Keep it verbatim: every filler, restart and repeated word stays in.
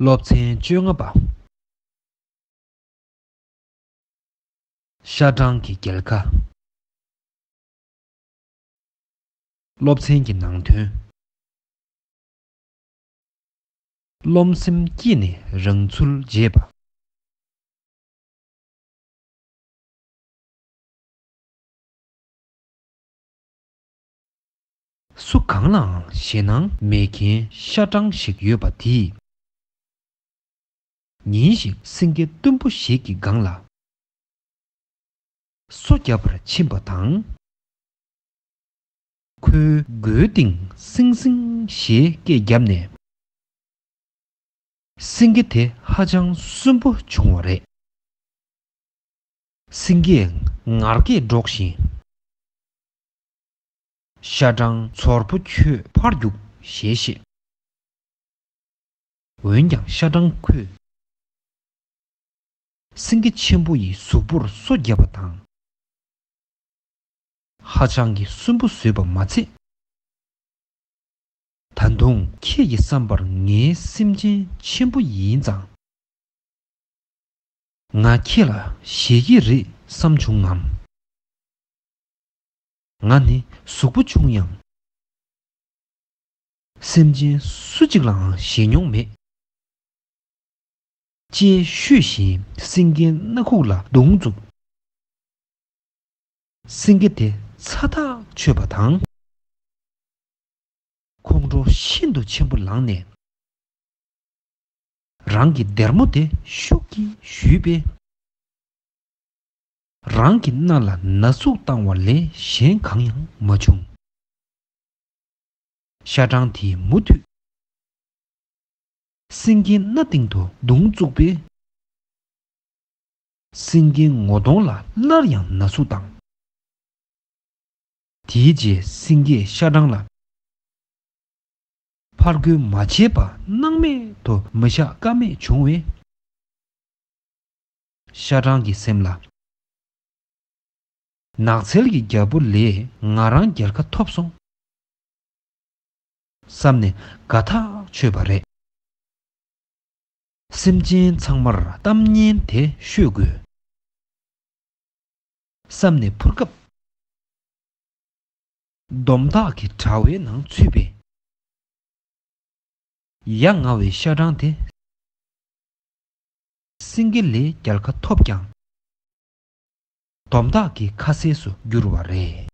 སློབ་ཚན་བཅོ་ལྔ་པ། ཤ་སྦྲང་གི་རྒྱལ་ཁ། སློབ་ཚན་གྱི་ནང་དོན། རློམ་སེམས་སྐྱེས་ནས་རང་ཚུལ་བརྗེད་པ། སུ་གང་ལའང་ཞེད་སྣང་མེད་མཁན་ཤ་སྦྲང་ཞིག་ཡོད་པ་དེས། ཉིན་ཞིག་སེང་གེ་གཏུམ་པོ་ཞིག་གི་སྒང་ལ་སོ་བརྒྱབ་པར་ཕྱིན་པ་དང་། ཁོའི་མགོའི་སྟེང་སིང་སིང་ཞེས་སྐད་བརྒྱབ་ནས། སེང་གེ་དེ་ཧ་ཅང་སུན་པོ་བྱུང་བ་རེད། སེང་གེས་ངར་སྐད་སྒྲོག་བཞིན། ཤ་སྦྲང་ཚོར་པོ་ཁྱོད་ཕར་རྒྱུགས་ཞེས་བཤད། འོན་ཀྱང་ཤ་སྦྲང་ཁོས་སེང་གེ་ཆེན་པོ་ཡི་གཟུགས་པོར་སོ་བརྒྱབ་པ་དང་། ཧ་ཅང་གི་སུན་པོ་བཟོས་པ་མ་ཚད། ད་དུང་ཁྱེད་ཀྱི་བསམ་པར་ངའི་སེམས་ཅན་ཆེན་པོ་ཡིན་ཙང་། ང་ཁྱེད་ལ་ཞེད་ཀྱི་རེད་བསམ་བྱུང་ངམ། ང་ནི་གཟུགས་པོ་ཆུང་ཡང་། སེམས་ཅན་སུ་གཅིག་ལའང་ཞེད་མྱོང་མེད། ཅེས་ཤོད་བཞིན་སེང་གེའི་སྣ་ཁུག་ལ་མདུང་བཙུགས། སེང་གེ་དེ་ཚ་ཐག་ཆོད་པ་དང་། ཁོང་ཁྲོ་ཤིན་ཏུ་ཆེན་པོ་ལངས་ནས། རང་གི་སྡེར་མོ་དེ་ཤུགས་ཀྱིས་གཞུས་པས། རང་གི་སྣ་ལ་ན་ཟུག་བཏང་བ་ལས་གཞན་གང་ཡང་མ་བྱུང་། ཤ་སྦྲང་དེས་མུ་མཐུད་སེང་གེའི་སྣ་སྟེང་དུ་མདུང་བཙུགས་པས། སེང་གེའི་ངོ་གདོང་ལ་སླར་ཡང་ན་ཟུག་བཏང་། དེའི་རྗེས་སེང་གེས་ཤ་སྦྲང་ལ་ཕར་རྒོལ་མ་བྱས་པ་སྣང་མེད་དུ་མི་བཞག་ཀ་མེད་བྱུང་བས། ཤ་སྦྲང་གི་སེམས་ལ། ནགས་ཚལ་གྱི་རྒྱལ་པོ་ལས་ང་རང་རྒྱལ་ཁ་ཐོབ་སོང་། བསམ་ནས་དགའ་ཐག་ཆོད་པ་རེད། སེམས་ཅན་ཚང་མར་གཏམ་སྙན་དེ་ཤོད་དགོས། བསམ་ནས་འཕུར་སྐབས། སྡོམ་དག་གི་དྲ་བའི་ནང་ཚུད་པས། ཡ་ང་བའི་ཤ་སྦྲང་དེ། སེང་གེ་ལས་རྒྱལ་ཁ་ཐོབ་ཀྱང་། སྡོམ་དག་གི་ཁ་ཟས་སུ་གྱུར་བ་རེད།